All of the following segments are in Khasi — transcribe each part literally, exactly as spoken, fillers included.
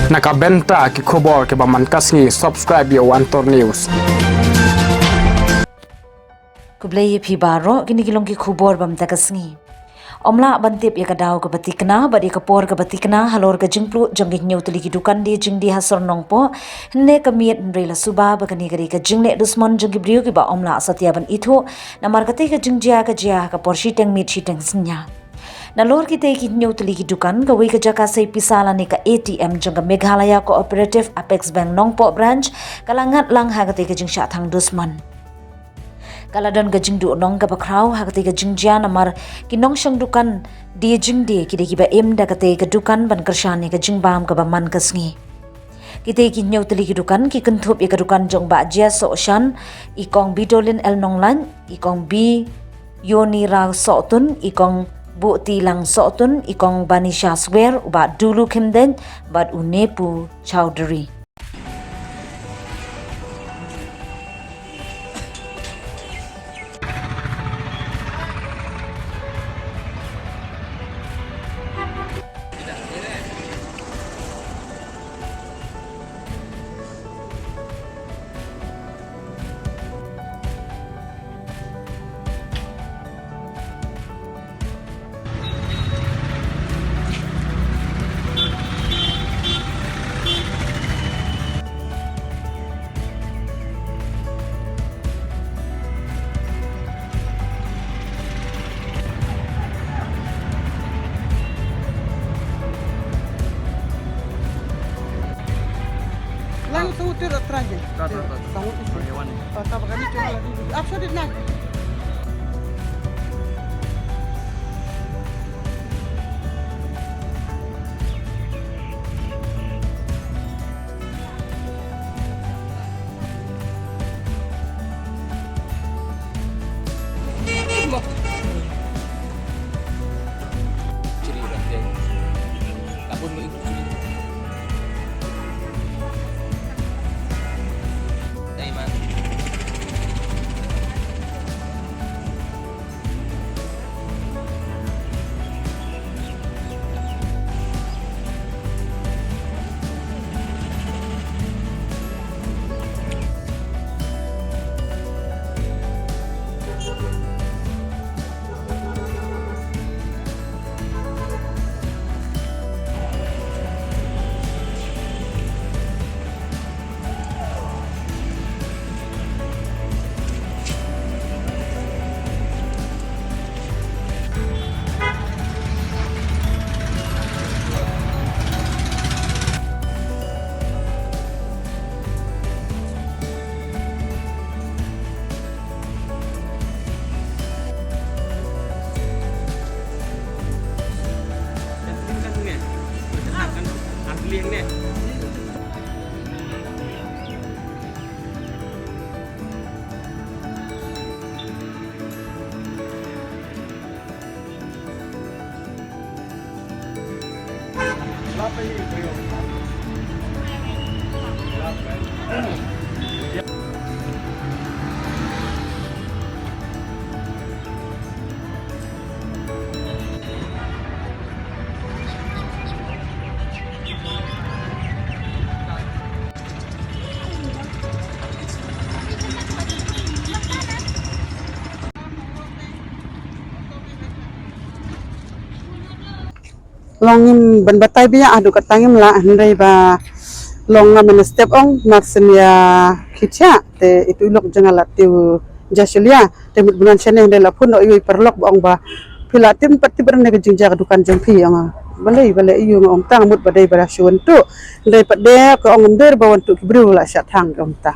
Na ka bynta ki khubor kiba man ka sngi, subscribe ïa u Antor News. Khublei ïa phi baroh, kine ki long ki khubor ba mynta ka sngi. Ym lah ban tip ïa ka daw kaba thikna bad ïa ka por kaba thikna halor ka jingpluh jong ki hynñiew tylli ki dukan die jingdie ha sor Nongpoh. Hynne ka miet hynrei la suba ba kane ka dei ka jingleh dusmon jong ki briew kiba ym lah satia ban ithuh. Namar kata ka jingjia ka jia ha ka por shiteng miet shiteng synñia. Nalor kitei ki hynñiew tylli ki dukan, kawei ka jaka sei pisa lane ka A T M jong ka Meghalaya Cooperative Apex Bank Nongpoh Branch ka la ngat lang ha katei ka jingshah thang dusmon. Ka la don ka jingduhnong kaba khraw ha katei ka jingjia namar ki nongshong dukan die jingdie ki dei kiba im da katei ka dukan ban kyrshan ïa ka jingbam kaba man ka sngi. Kitei ki hynñiew tylli ki dukan ki kynthup ïa ka dukan jong Bah Jia Soh Shan, i Kong Bidolin L Nonglait, i Kong Bionira Sohtun, i Kong Buhtilang Sohtun, i Kong Banisha Swer, u Bah Dulu Khymdeit bad u Nepu Chowdhury. Lang sa hotel at traje. Ta, ta, ta. Sa hotel. Sa hotel. Ta, ta, bagani channel lagi. Aap sa din na. Long ngim ban batai biang haduh katta ngim lah, hynrei ba long nga mynstep ong, mar sien ïa khie thiah te itu i lok jong nga la tip u Jasulia. Te mut ba ngan shane hynrei la phone noh ïa u i paralok ba ong ba phi la tip pat tip ran ne ka jingjia ka dukan jong phi, ong. Balei balei ïa u, nga ong tang mut ba dei ba la shu wan tuh. Hynrei pat de ka ong ym dei ba wan tuh, ki briew la shah thang, ka ong ta.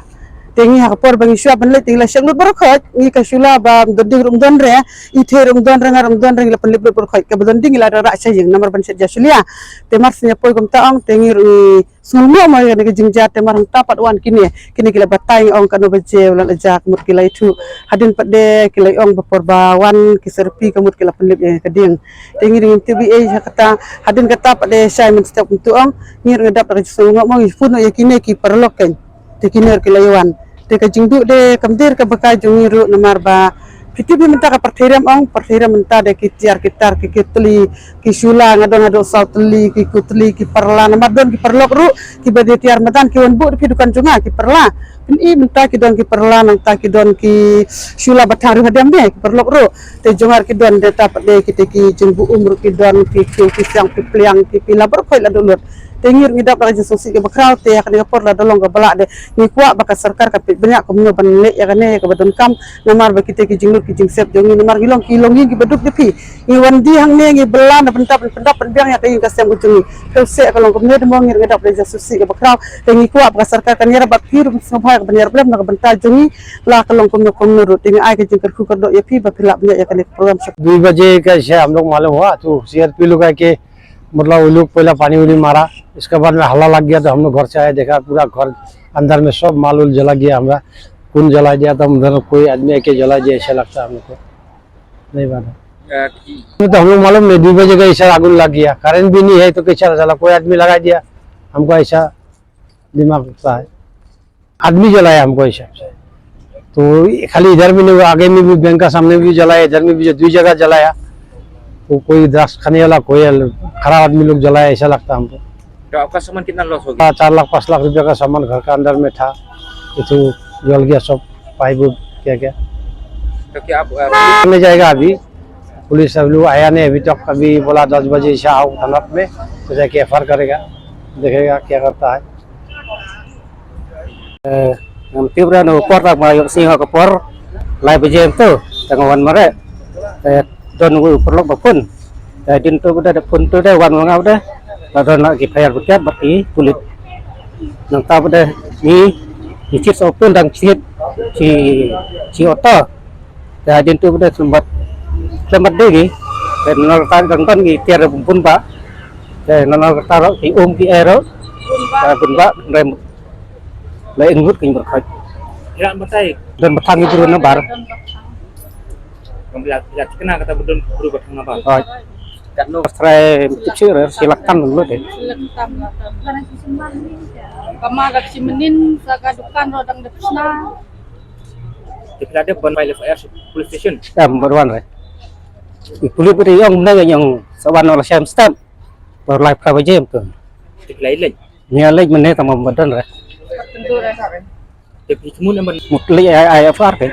Te ngi ha ka por ba ngi shu ap ban leit te ngi la shah lut baroh khoit, ngi ka shu la ba ym don ding ruh ym don re, i thei ruh ym don re, nga ruh ym don re, ngi la pynlip lut baroh khoit, kaba don ding ngi la rah sha ïing namar ban shet Jasulia. Te mar sien ïa poi kumta ong te ngi ruh ngi Sngewnguh mo ïa kane ka jingjia te mar hangta pat wan kine, kine ki la batai, ong katno baje u la jia ka mut ki la ïathuh. Hadien pat de ki la ong ba por ba wan ki sarpi ka mut ki la pynlip ïa ka ding. Te ngi ruh ngim tip ei ei ha kata, hadien kata pat de shai mynstep kumtu ong, ngi ruh ngi dap da ka jingsngewnguh mo, ngi phone ïa kine ki paralok kein. Te kine ruh ki la ïawan. Te ka jingduh de kam dei kaba ka jong ngi ruh namar ba Phi tip hi mynta ka pyrthei rem ong, pyrthei rem mynta da ki tiar ki tar ki, ki tylli, ki shula nga don haduh saw tylli, ki kut tylli, ki pyrla, namar don ki paralok ruh kiba dei tiar madan ki wan buh da phi dukan jong nga ki pyrla. Phin i mynta ki don ki pyrla, nangta ki don ki shula ba thang ruh hadem ne ki paralok ruh. Te jong nga ruh ki don, dei ta pat dei kita ki jingbuh um ruh ki don, ki kiew ki siang ki pliang ki pila baroh khoit la duh lut. Te ngi ruh ngi dap da ka jingsngewsih kaba khraw, te ha kane ka por lada long kaba lah de ngi kwah ba ka sorkar ka peit bniah kumno ban leh ïa kane kaba donkam, namar ba kita ki jinglut ki jingsep jong ngi, namar ngi long ki longïing kiba duk da phi. Ngi wan die hangne ngi bylla na bynta ban pyndap pynbiang ïa ka ïing ka sem ka jong ngi. Te u seh ka long kumne, te mo ngi ruh ngi dap da ka jingsngewsih kaba khraw, te ngi kwah ba ka sorkar kan ïarap bad phi ruh ban sngewbha ïa ka ban ïarap lem na ka bynta jong ngi, la ka long kumno kumno ruh. Te ngi ai ka jingkyrkhu kyrdoh ïa phi ba phi lah bniah ïa kane ka program. दुई बजे का ऐसे हम लोग मालूम हुआ, तो सीआरपी लोग आके, मतलब, वो लोग पहला पानी उनी मारा, इसके बाद में हल्ला लग गया, तो हम लोग घर से आए, देखा पूरा घर अंदर में सब माल उल जला गया हमारा। कौन जला दिया था, उधर कोई आदमी आके जला दिया, ऐसा लगता है हमको। नहीं मालूम। अ, कि- तो हम लोग मालूम नहीं, दो बजे का ऐसा आग लग गया, करंट भी नहीं है तो कैसा जला, कोई आदमी लगा दिया, हमको ऐसा दिमाग उठता है। आदमी जलाया हमको हिसाब से। तो ये खाली इधर भी नहीं हुआ, आगे में भी बैंक का सामने भी जलाया, इधर में भी, दो जगह जलाया। तो कोई दस खाने वाला, कोई खराब आदमी लोग जलाया, ऐसा लगता हमको। तो आपका सामान कितना लॉस हो गया? हाँ, चार लाख पाँच लाख रुपया का सामान घर का अंदर में था, ये तो जल गया सब, पाइप उप क्या क्या। तो क्या आप, अ, पुलिस में जाएगा अभी, पुलिस अभी लोग आया नहीं अभी तक, अभी बोला दस बजे से आओ थाना में, तो जाके एफआईआर करेगा, देखेगा क्या करता है। Eh, ngam tip re, na ka por tang ba ïoh sngi ha ka por lai baje em to, tang wan mare. Eh, don u paralok ba phone. Eh, dien to ba da phone to da wan ma nga ba da. Ba don la ki fire brigade bad ki pulit. Nangta ba da ngi, ngi thied sa phone dang thied shi, shi auto. Te hadien tu ba da shlem bad, shlem bad de gi. Te nal kata dang don ki tiar bun bun ba. Te nal kata ruh ki um ki er ruh. Te bun ba, hynrei la ïa ngut ki ïa byrkhat. Ïa batai. Don ba thang ki briew na bar. Ngam ïa, ïa kena kata ba don briew ba thang na bar. Hooid. Katno? Trai tip shi re, shi lak tam lut de. Shi lak tam, lak tam. Ka ma ka shi mynnin sa ka dukan ruh dang da pisa. Te phi la dep ban file F I R sha police station? Em, bad wan re. I pulit bad i ong mynne ka ong sa wan la shem step. Bad lai phra baje em to. Te phi la leit? Ngi la leit mynne tang ba don re. Te phi thmu ne ban? Mut leit ai, ai F I R ke.